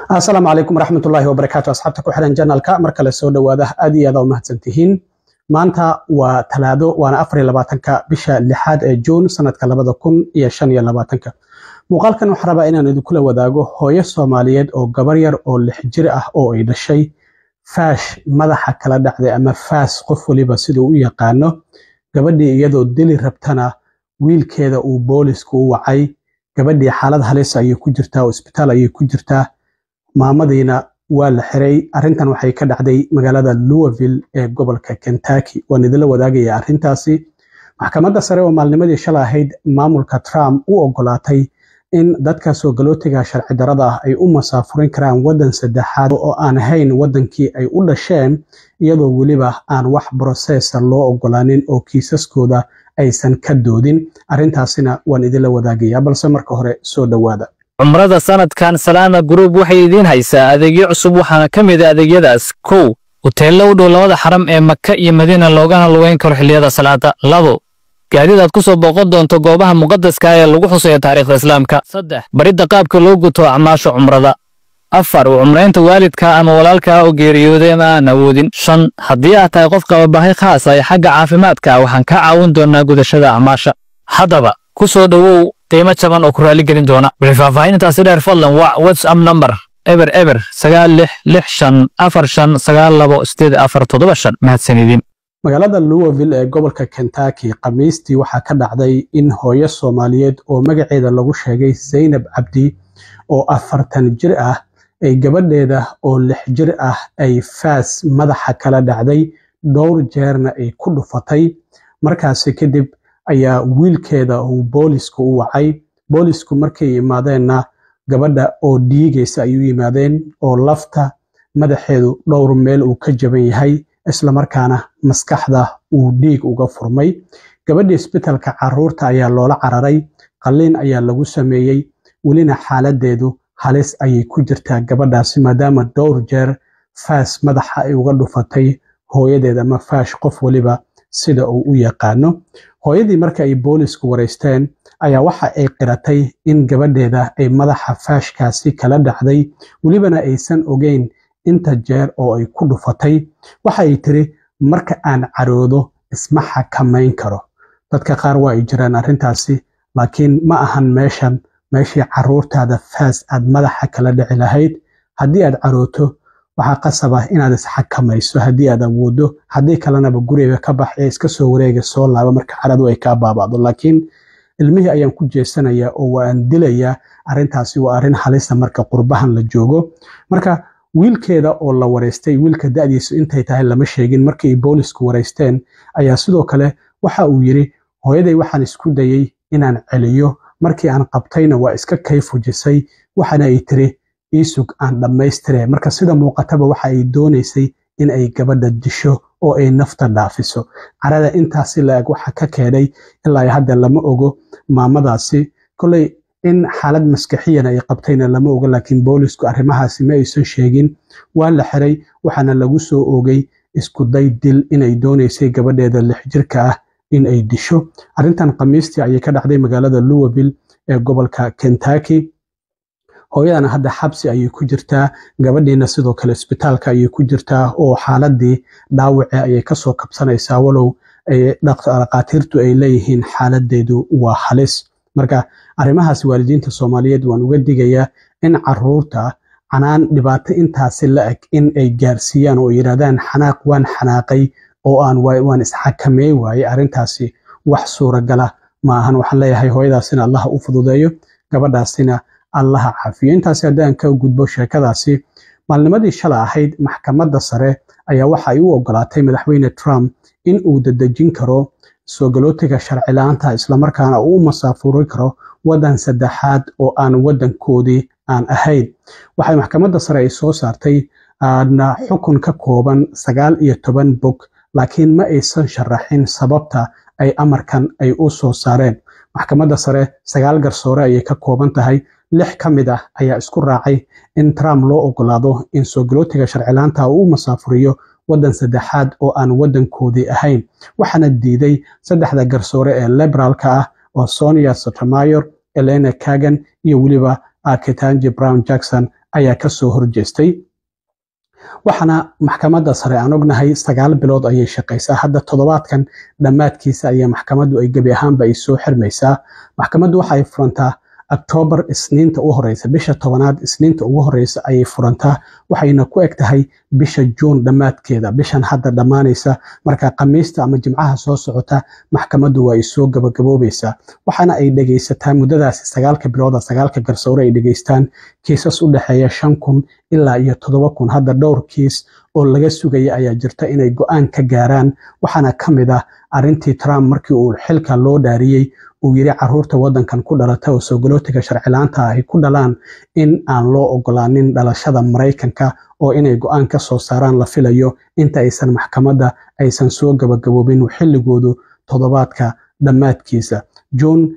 Asalaamu calaykum waraxmatullaahi wabarakaatu. Asxaabta ku xiran channelka, mar kale soo dhowaada. Aad iyo aad u mahadsantihiin. Maanta waa Talaado, waana 24-ka bisha lixaad ee Juun, sanadka 2025-ka. Muuqaalkan waxaan rabaa inaan idinkula wadaago hooyo Soomaaliyeed oo gabar yar oo 6 jir ah oo ay dhashay faash madaxa kala dhacday, ama faas qof waliba siduu u yaqaano. Gabadhii iyadoo dili rabtana wiilkeeda uu boolisku u wacay. Gabadhii xaalad halis ayay ku jirtaa oo isbitaal ayay ku jirtaa, maamadiina waa la xiray. Arrintan waxay ka dhacday magaalada Louisville ee gobolka Kentucky. Waan idinla wadaagaya arrintaasi. Maxkamadda sare oo maalnimadii shalay ahayd maamulka Trump u ogolaatay in dadka soo galootiga sharci darada ah ay u masaafurin karaan waddan saddexaad oo aan ahayn waddankii ay u dhasheen, iyadoo weliba aan wax process-a loo ogolaanin oo kiisaskooda aysan ka doodin, arrintaasina waan idinla wadaagaya. Balse marka hore soo dhowaada. Cumrada sanadkan Salaama Group waxay idiin haysaa adeegyo cusub. Waxaana ka mid ah adeegyadaas: 1, huteello u dhow labada xaram ee Maka iyo Madiina, loogana lugeyn karo xilliyada salaada; 2, gaadiid aad ku soo booqan doonto goobaha muqadaska ee lagu xusayo taariikhda Islaamka; 3, baridda qaabka loo guto acmaasha cumrada; 4, u cumraynta waalidka ama walaalka oo geeriyooday ama aan awoodin; 5, haddii aad tahay qof qaba baahi khaas ah ee xagga caafimaadka, waxaan kaa caawin doonaa gudashada acmaasha. Haddaba ku soo dhowow qiimo jaban oo ku raali gelin doona. Wixii faahfaahintaasi dheer, fadlan wac WhatsApp number 009665928459 2875. Mahadsanidin. Magaalada Louisville ee gobolka Kentucky Khamiistii waxaa ka dhacday in hooyo Soomaaliyeed oo magaceeda lagu sheegay Zaynab Cabdi oo 40 jir ah ay gabadheeda oo 6 jir ah ay faas madaxa kala dhacday, dhowr jeerna ay ku dhufatay. Markaasi kadib ayaa wiilkeeda uu boolisku u wacay. Boolisku markay imaadeenna, gabadha oo dhiigaysa ayuu yimaadeen, oo lafta madaxeedu dhowr meel uu ka jaban yahay, islamarkaana maskaxda uu dhiig uga furmay. Gabadhii isbitalka caruurta ayaa loola cararay, qalliin ayaa lagu sameeyey, welina xaaladeedu halis ayay ku jirtaa gabadhaasi, maadaama dhowr jeer faas madaxa ay uga dhufatay hooyadeed, ama faash qof waliba sida uu u yaqaano. Hooyadii marka ay boolisku wareysteen ayaa waxa ay qiratay in gabadheeda ay madaxa faashkaasi kala dhacday, welibana aysan ogeyn inta jeer oo ay ku dhufatay. Waxa ay tiri, "Marka aan caroodo isma xakamayn karo." Dadka qaar waa ay jiraan arrintaasi, laakiin ma ahan meeshan meeshii caruurtaada faas aad madaxa kala dhici lahayd. Haddii aad carooto, waxaa qasab ah inaad isxakamayso haddii aad awooddo. Haddii kalenaba guriga ka bax ee iska soo wareega, soo laaba marka caradu ay kaa baaba'do. Laakiin "ilmihii ayaan ku jeesanayaa oo waan dilayaa", arrintaasi waa arrin halisa marka qurbahan la joogo. Marka wiilkeeda oo la wareystay, wiilka da'diisu intay tahay lama sheegin, markii ay boolisku wareysteen ayaa sidoo kale waxa uu yidhi, "Hooyaday waxaan isku dayey inaan celiyo, markii aan qabtayna waa iska kay fujisay, waxaana ay tiri 'Iisug aan dhammaystire.'" Marka sida muuqataba waxa ay doonaysay in ay gabadha disho oo ay nafta dhaafiso. Carada intaasi la-eg waxa ka keenay ilaa hadda lama ogo. Maamadaasi koley in xaalad maskaxiyana ay qabtayna lama ogo, laakiin boolisku arrimahaasi ma aysan sheegin. Waa la xiray, waxaana lagu soo oogay isku day dil, inay doonaysay gabadheeda 6 jirka ah in ay disho. Arrintan Khamiistii ayay ka dhacday magaalada Louisville ee gobolka Kentucky. Hooyadana hadda xabsi ayay ku jirtaa, gabadhiina sidoo kale isbitaalka ayay ku jirtaa oo xaaladii dhaawace ayay kasoo kabsanaysaa, walow dhakhaatiirtu ay leeyihiin xaaladeedu waa halis. Marka arrimahaas waalidiinta Soomaaliyeed waan uga digayaa in caruurta canaan dhibaato intaasi la eg in ay gaarsiiyaan oo yidhahdaan, "Xanaaq waan xanaaqay oo aan waan isxakameey waayey." Arrintaasi wax suuragala ma ahan. Waxaan leeyahay, hooyadaasina Allaha u fududeeyo, gabadhaasina Allaha caafiyo. Intaasi haddaan ka gudbo sheekadaasi, maalnimadii shalay ahayd maxkamadda sare ayaa waxa ay u ogolaatay madaxweyne Trump in uu dadejin karo soo galootiga sharci la-aanta, islamarkaana uu u masaafuri karo waddan saddexaad oo aan waddankoodii aan ahayn. Waxay maxkamadda sare ay soo saartay xukun ka kooban 19 bog, laakiin ma aysan sharaxin sababta ay amarkan ay u soo saareen. Maxkamadda sare sagaal garsoore ayay ka kooban tahay. Lix ka mid ah ayaa isku raacay in Trump loo ogolaado in soo galootiga sharcilaanta uu u masaafuriyo waddan saddexaad oo aan waddankoodii ahayn, waxaana diiday saddexda garsoore ee liberaalka ah oo Sonia Sotomayor, Elena Kagan iyo weliba Ketanji Brown Jackson. ayaa kasoo horjeestay. Waxaana maxkamadda sare aan ognahay 9 bilood ayay shaqaysaa. Hadda toddobaadkan dhammaadkiisa ayaa maxkamaddu ay gebi ahaanba ay soo xirmaysaa. Maxkamaddu waxa ay furantaa Octoobar Isniinta u horeysa, bisha 10aad Isniinta ugu horeysa ayay furantaa, waxayna ku eg tahay bisha Juun dhammaadkeeda, bishan hadda dhammaanaysa. Marka Khamiista ama Jimcaha soo socota maxkamaddu waa ay soo gabagaboobaysaa, waxaana ay dhegaysataa muddadaasi 9-ka bilooda 9-ka garsoore ay dhegaystaan kiisas u dhexeeya 5000 ilaa iyo 7000. Hadda dhowr kiis oo laga sugaya ayaa jirta inay go-aan ka gaaraan, waxaana ka mid ah arrintii Trump markii uu xilka loo dhaariyey uu yiri caruurta wadankan ku dhalata oo soogolootiga sharcilaanta ay ku dhalaan in aan loo ogolaanin dhalashada Maraykanka, oo inay go-aan ka soo saaraan la filayo inta aysan maxkamadda aysan soo gabagaboobin xilligoodu toddobaadka dhammaadkiisa. Juun,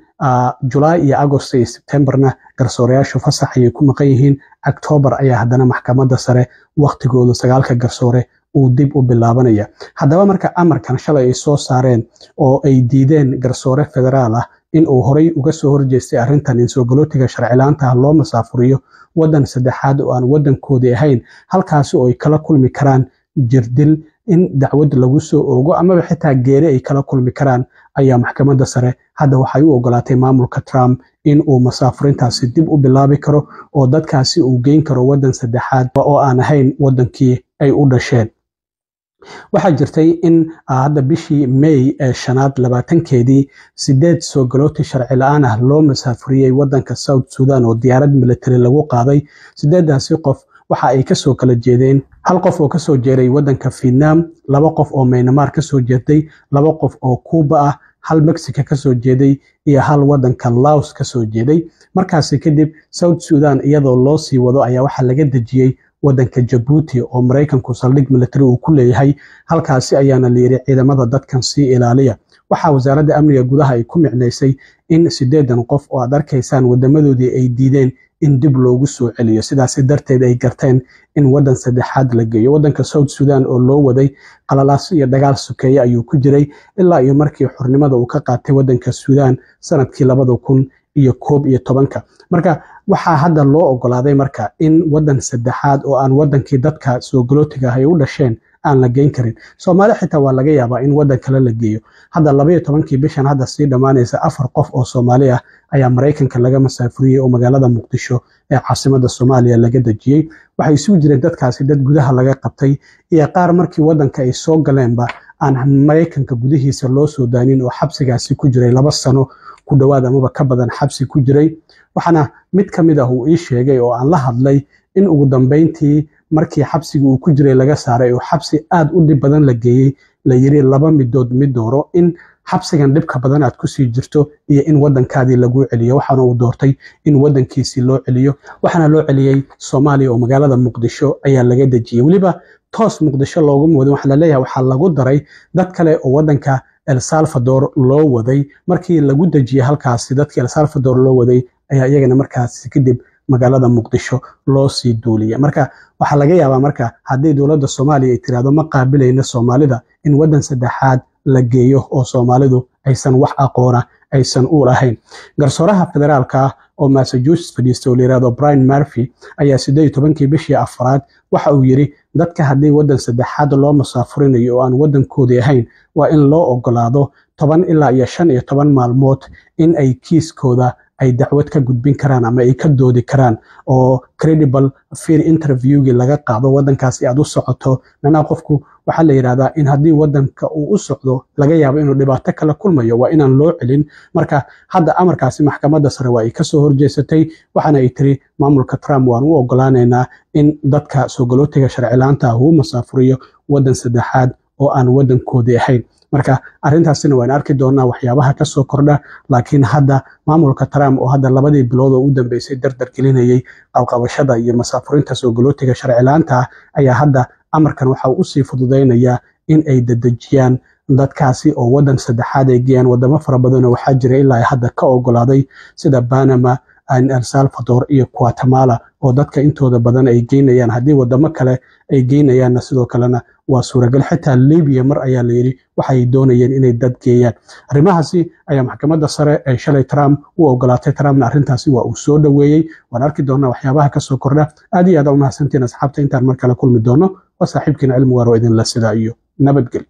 Julaay iyo Agost iyo Sebtembarna garsoorayaashu fasax ayay ku maqan yihiin. Octoobar ayaa haddana maxkamadda sare waqtigoodu 9-ka garsoore uu dib u bilaabanaya. Haddaba marka amarkan shalay ay soo saareen oo ay diideen garsoore federaal ah in uu horey uga soo horjeestay arrintan in soogolootiga sharcilaanta ah loo masaafuriyo waddan saddexaad oo aan waddankoodii ahayn, halkaasi oo ay kala kulmi karaan jirdil, in dacwad lagu soo oogo amaba xitaa geeri ay kala kulmi karaan, ayaa maxkamadda sare hadda waxay u ogolaatay maamulka Trump in uu masaafurintaasi dib u bilaabi karo oo dadkaasi uu geyn karo waddan saddexaad oo aan ahayn waddankii ay u dhasheen. Waxaa jirtay in hadda bishii May ee 5aad 20-keedii 8 soogalooti sharci la-aan ah loo masaafuriyey wadanka South Sudan oo diyaarad military lagu qaaday. 8-daasi qof waxa ay kasoo kala jeedeen hal qof oo kasoo jeeray wadanka Vietnam, 2 qof oo Myanmar kasoo jeeday, 2 qof oo Cuba ah, hal Mexico kasoo jeeday iyo hal wadanka Laos kasoo jeeday. Markaasi kadib South Sudan iyadoo loo sii wado ayaa waxaa laga dejiyey wadanka Jabuuti oo Maraykanku saldhig military uu ku leeyahay. Halkaasi ayaana la yidhi ciidamada dadkan sii ilaaliya. Waxaa wasaaradda amniga gudaha ay ku micnaysay in 8-dan qof oo aad arkaysaan wadamadoodii ay diideen in dib loogu soo celiyo, sidaasi darteed ay garteen in wadan saddexaad la geeyo. Wadanka South Sudan oo loo waday qalalaas iyo dagaal sokeeye ayuu ku jiray ilaa iyo markii xornimada uu ka qaatay wadanka Sudan sanadkii 2011-ka. Marka waxaa hadda loo ogolaaday marka in wadan saddexaad oo aan wadankii dadka soogolootiga ah ay u dhasheen aan la geyn karin. Soomaali xitaa waa laga yaabaa in wadan kale la geeyo. Hadda 12-kii bishan hadda sii dhammaanaysa 4 qof oo Soomaali ah ayaa Maraykanka laga masaafuriyey oo magaalada Muqdisho ee caasimada Soomaaliya laga dejiyey. Waxay isugu jireen dadkaasi dad gudaha laga qabtay iyo qaar markii wadanka ay soo galeenba aan Maraykanka gudihiisa loo soo daanin oo xabsigaasi ku jiray 2 sano ku dhowaad amaba ka badan xabsi ku jiray. Waxaana mid ka mid ah uu ii sheegay oo aan la hadlay in ugu dambeyntii markii xabsiga uu ku jiray laga saaray oo xabsi aad u dhib badan la geeyey, la yiri 2 midood mid dooro, in xabsigan dhibka badan aad kusii jirto iyo in wadankaadii lagu celiyo. Waxaana uu doortay in wadankiisii loo celiyo, waxaana loo celiyey Soomaaliya oo magaalada Muqdisho ayaa laga dejiyey. Weliba toos Muqdisho looguma wadin, waxaa laleeyahay waxaa lagu daray dad kale oo wadanka El Salvador loo waday. Markii lagu dejiyey halkaasi dadkii El Salvador loo waday ayaa iyagana markaasi kadib magaalada Muqdisho loo sii duuliyay. Marka waxaa laga yaabaa marka haddii dowladda Soomaaliya ay tiraahdo ma qaabilayno Soomaalida, in wadan saddexaad la geeyo oo Soomaalidu aysan wax aqoona aysan u lahayn. Garsooraha federaalka ah oo Massachusetts fadhiista oo la yiraahdo Brian Murphy ayaa 18-kii bishii 4aad waxa uu yiri dadka haddii wadan saddexaad loo masaafurinayo oo aan wadankoodii ahayn waa in loo ogolaado 10 ilaa iyo 15 maalmood in ay kiiskooda ay dacwad ka gudbin karaan ama ay ka doodi karaan, oo credible fear interviewgii laga qaado wadankaasi aad u socoto. Macnaha qofku waxaa la yidhahdaa in haddii wadanka uu u socdo laga yaabo inuu dhibaato kala kulmayo, waa inaan loo celin. Marka hadda amarkaasi maxkamadda sare waa ay kasoo horjeesatay, waxaana ay tiri maamulka Trump waan u ogolaanaynaa in dadka soogolootiga sharcilaanta ah uu masaafuriyo wadan saddexaad oo aan wadankoodii ahayn. Marka arrintaasina waan arki doonaa waxyaabaha kasoo kordha. Laakiin hadda maamulka Trump oo hadda 2dii bilood oo u dambeysay dardar gelinayay qabqabashada iyo masaafurinta soogolootiga sharcilaanta ah ayaa hadda amarkan waxa uu usii fududaynayaa in ay dedejiyaan dadkaasi oo wadan saddexaad ay geeyaan. Wadamo fara badanoo waxaa jira ilaa ay hadda ka ogolaaday sida Panama, El Salvador iyo Guatemala oo dadka intooda badan ay geynayaan. Haddii wadamo kale ay geynayaanna, sidoo kalena waa suuragal. Xitaa Libiya mar ayaa la yidhi waxay doonayeen inay dad geeyaan. Arrimahaasi ayaa maxkamadda sare ee shalay Trump u ogolaatay. Trumpna arrintaasi waa uu soo dhoweeyey. Waan arki doonaa waxyaabaha kasoo kordha. Aad iyo aad u mahadsantiin, asxaabta. Intaan mar kale kulmi doono, waa saaxiibkiina Cilmi Waaro, idinla sidaa iyo nabadgelyo.